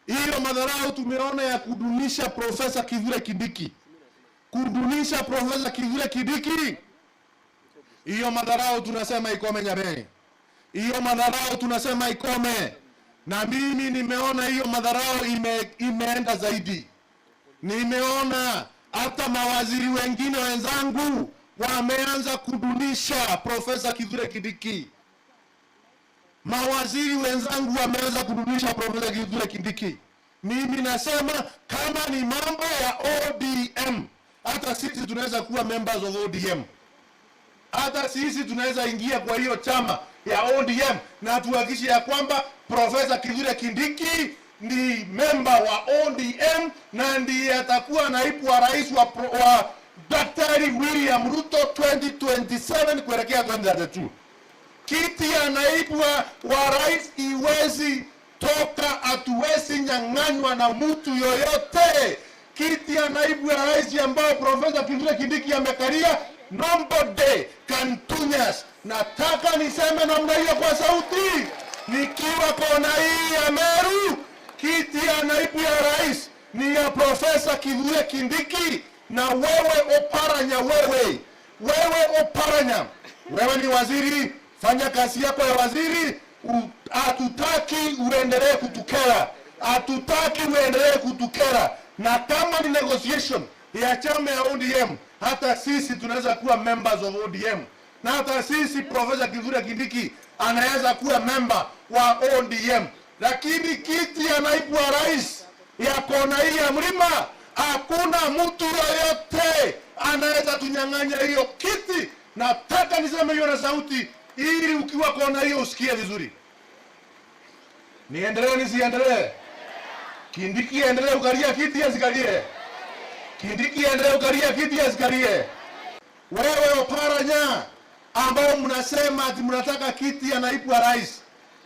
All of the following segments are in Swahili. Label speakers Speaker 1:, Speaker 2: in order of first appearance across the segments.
Speaker 1: Hiyo madharau tumeona ya kudunisha Profesa Kithure Kindiki, kudunisha Profesa Kithure Kindiki, hiyo madharau tunasema ikome, jameni. Hiyo madharau tunasema ikome, na mimi nimeona hiyo madharau imeenda zaidi. Nimeona hata mawaziri wengine wenzangu wameanza kudunisha Profesa Kithure Kindiki. Mawaziri wenzangu wameanza kudunisha Profesa Kithure Kindiki. Mimi nasema kama ni mambo ya ODM, hata sisi tunaweza kuwa members of ODM, hata sisi tunaweza ingia kwa hiyo chama ya ODM na tuhakikishe ya kwamba Profesa Kithure Kindiki ni member wa ODM na ndiye atakuwa naibu wa rais wa Daktari William Ruto 2027 kuelekea 2032. Kiti ya naibu wa rais iwezi toka, hatuwezi nyang'anywa na mtu yoyote. Kiti ya naibu ya rais ambao Profesa Kithure Kindiki amekalia, nobody can touch us. Nataka niseme namna hiyo kwa sauti, nikiwa kona hii ya Meru, kiti ya naibu ya rais ni ya Profesa Kithure Kindiki. Na wewe Oparanya, wewe Oparanya, wewe ni waziri, fanya kazi yako ya waziri. Hatutaki uendelee kutukera, hatutaki uendelee kutukera. Na kama ni negotiation ya chama ya ODM, hata sisi tunaweza kuwa members of ODM, na hata sisi Profesa Kithure Kindiki anaweza kuwa member wa ODM, lakini kiti ya naibu wa rais ya kona hii ya mlima, hakuna mtu yoyote anaweza tunyang'anya hiyo kiti. Nataka niseme hiyo na sauti, ili ukiwa kona hiyo usikie vizuri. Niendelee nisiendelee? Kindiki aendelee kukalia kiti asikalie? Kindiki aendelee kukalia kiti asikalie? Wewe Oparanya ambao mnasema ati mnataka kiti ya naibu wa rais,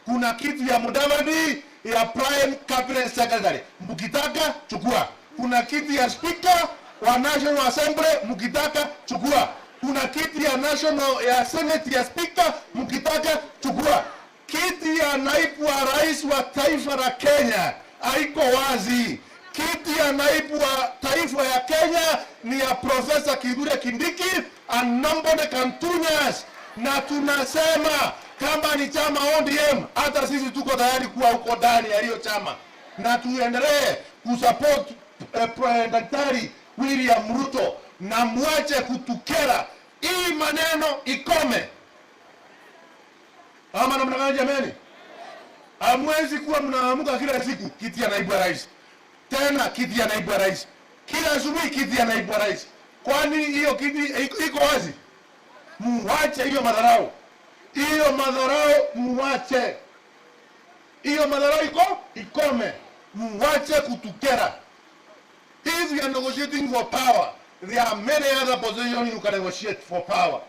Speaker 1: kuna kiti ya Mudavadi ya Prime Cabinet Secretary, mkitaka chukua. Kuna kiti ya Speaker wa National Assembly, mkitaka chukua. Kuna kiti ya National ya Senate ya Speaker, mkitaka chukua. Kiti ya naibu wa rais wa taifa la Kenya haiko wazi. Kiti ya naibu wa taifa ya Kenya ni ya Profesa Kithure Kindiki and nobody can touch us. Na tunasema kama ni chama ODM, hata sisi tuko tayari kuwa huko ndani ya hiyo chama na tuendelee kusupport Daktari William Ruto na muache kutukera. Hii maneno ikome, ama namna gani jameni? Hamwezi kuwa mnaamuka kila siku kiti ya naibu wa rais, tena kiti ya naibu wa rais, kila asubuhi kiti ya naibu wa rais. Kwani hiyo kiti iko wazi? Muwache hiyo madharau, hiyo madharau muwache, hiyo madharau ikome, muwache kutukera. If you are negotiating for power, there are many other positions you can negotiate for power.